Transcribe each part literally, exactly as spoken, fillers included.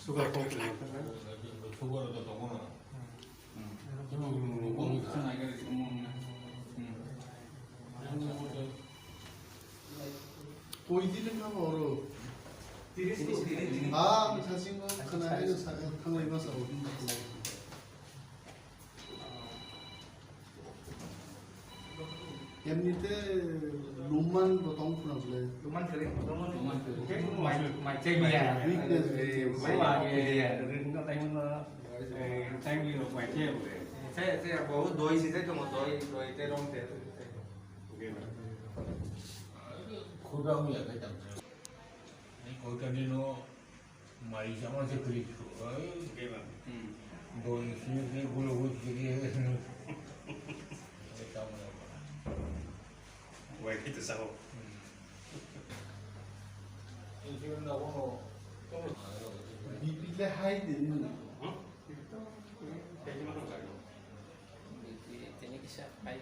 Sugar control. Sugar to tongo na. Koi din kha oro. Ah, ang sasingo khna ai sa thanglai ma sa. Emnite luman bo tong phuna bole. Luman kere. Luman kere. Mai, mai chai maya. Weakness, weakness. Mai maya. Ring no time no. Eh, time ni rok mai chai bole. Chai, chai, bo doi si chai tomo, doi, doi te rong te. Khuda hu ya kai tam. Ni koi ka ni no. Mai sama se kri ko. Ai. Oke, Bang. Hmm. Doi sini sini gulo gulo sini. Ai, tamo ya, Bang. Wai, kita saho. Hmm. Ini sini na kono. Kono. Bipile hai din. Hmm? Kaji mana kaji? Tini kisa hai.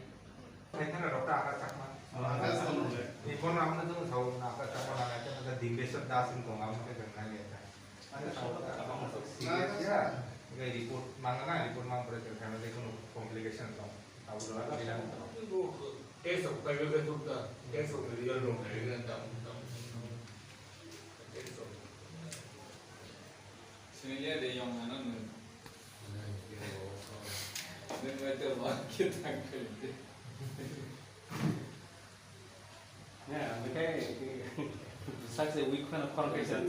Hai thana rok ta Akash Chakma. Akash Chakma. Ni phone amna jong thau na Akash Chakma na na ta Dimbeswar Das in kong amna ke gangna le ta. Ada thau ta serious ya. Ga report mangana report mang pore tel kana de kono complication tong. Thau do la bilang. Test of private sector, test of result of result tam tam. Test of. Sini le de yong na nang. Nang ngai te wa ke tang ke. Ya, okay. Such a weak fan of corporation.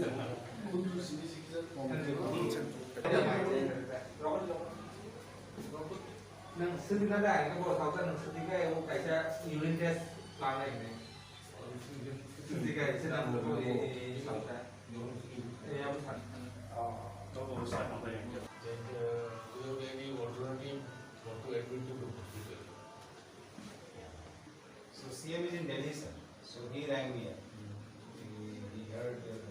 Nang sini kada ai ko thau ta nang sini kai o kaisa urine test la nai ne. Sini kai sini nang ko e e thau ta. E ya bu than. Oh. Then, uh, do you have any alternative not to admit to the hospital? So C M is in Delhi, sir. So he rang me up. He, he heard the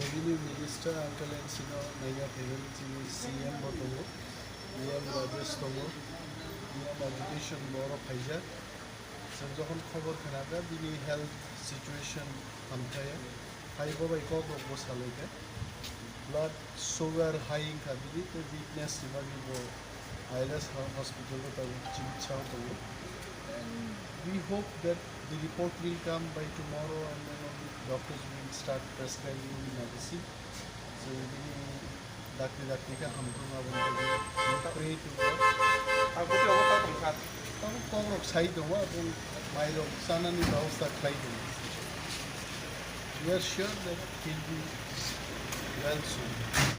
Revenue Minister Uncle N C no naiya phaimani chini C M bo tongo, P M Rajesh tongo, P M Education bo oro phaijak. Chwng jokhon khobor khna kha bini health situation hamkha ya, hai bo bai kok rok bo salai kha. Blood sugar high wngkha bini, tei weakness ni bagwi bo I L S ha-, hospital o tabuk chikitsa o tongo. And we hope that the report will come by tomorrow, and then only doctors will start prescribing the medicine. So, bini dakti dakti khe hamjakma abo we pray to God. Tabuk kok rok sai tongo, abo mai rok chanani bebosta khlai tongo. We are sure that he'll be well soon.